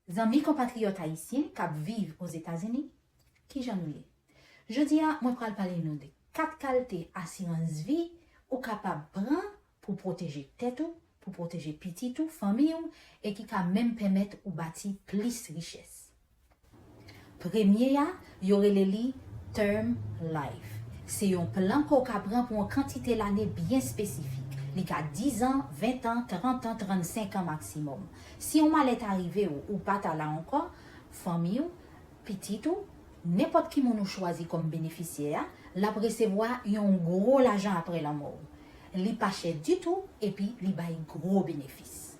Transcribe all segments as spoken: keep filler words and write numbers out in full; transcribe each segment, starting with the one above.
Zanmi konpatriyòt ayisyen k ap viv Ozetazini, kijan nou ye? Jodi a, mwen pral pale nou de kat kalte asirans vi ou kapab pran pou pwoteje tèt ou, pou pwoteje pitit ou, fanmi w, e ki ka menm pèmèt ou bati plis richès. Premye a, yo rele li Term Life. Se yon plan ke w ka pran pou yon kantite lane byen espesifik. Li ka diz an, ven an, trant an, trannsenk an maksimòm. Si yon malè ta rive w, ou pa ta la ankò, fanmi w, pitit ou, nenpòt ki moun ou chwazi kòm benefisyè a, l ap resevwa yon gwo lajan apre lanmò w. Li pa chè ditou, epi li bay gwo benefis.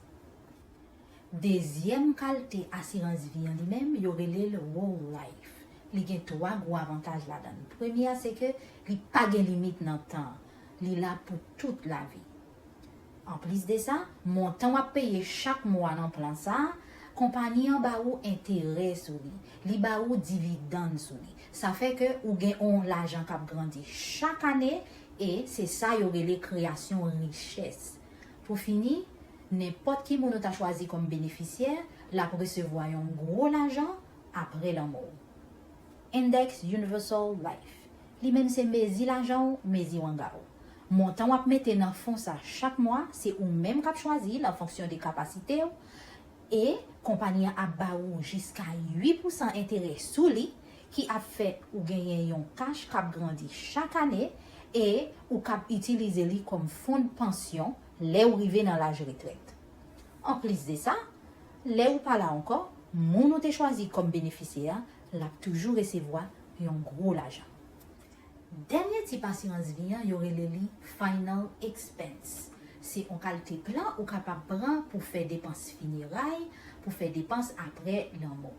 Dezyèm kalte asirans vi an li menm, yo rele l Whole Life. Li gen twa gwo avantaj ladan l. Premye a, se ke li pa gen limit nan tan. Li la pou tout lavi. Anplis de sa, montan w ap peye chak mwa nan plan sa a, konpayi an ba ou enterè sou li. Li ba ou dividann sou li. Sa fè ke ou gen yon lajan k ap grandi chak ane e se sa yo rele kreyasyon richès. Pou fini, nenpòt ki moun ou ta chwazi kòm benefisyè, l ap resevwa yon gwo lajan apre lanmò w. Index Universal Life. Li menm se mezi lajan w, mezi wanga w. Montan w ap mete nan fon sa chak mwa, se ou menm k ap chwazi l an fonksyon de kapasite w, e konpayi an ap ba ou jiska uit pousan enterè sou li, ki ap fè ou genyen yon kach k ap grandi chak ane e ou kab itilize li kòm fon de pansyon lè ou rive nan laj retrèt. Anplis de sa, lè ou pa la ankò, moun ou te chwazi kòm benefisyè a, l ap toujou resevwa yon gwo lajan. Dènye tip asirans vi an, yo rele li Final Expense. Se yon kalte plan ou kapab pran pou fè depans fineray, pou fè depans apre lanmò.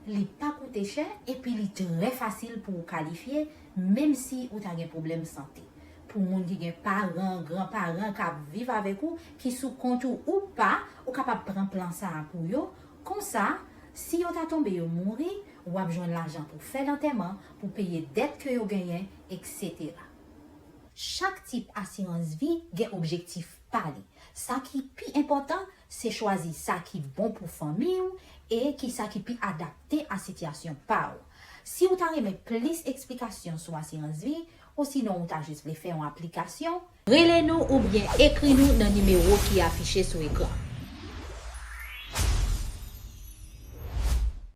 Li pa koute chè epi li trè fasil pou ou kalifye, menm si ou ta gen pwoblèm sante. Pou moun ki gen paran, granparan k ap viv avèk ou, ki sou kont ou ou pa, ou kapab pran plan sa a pou yo. Konsa, si yo ta tonbe yo mouri, w ap jwenn lajan pou fè lantèman, pou peye dèt ke yo genyen, etsetera. Chak tip asirans vi gen objektif pa li. Sa ki pi enpòtan, se chwazi sa ki bon pou fanmi w e ki sa ki pi adapte a sitiyasyon pa w. Si w ta renmen plis eksplikasyon sou asirans vi, osinon ou ta jis vle fè yon aplikasyon, rele nou oubyen ekri nou nan nimewo ki afiche sou ekran.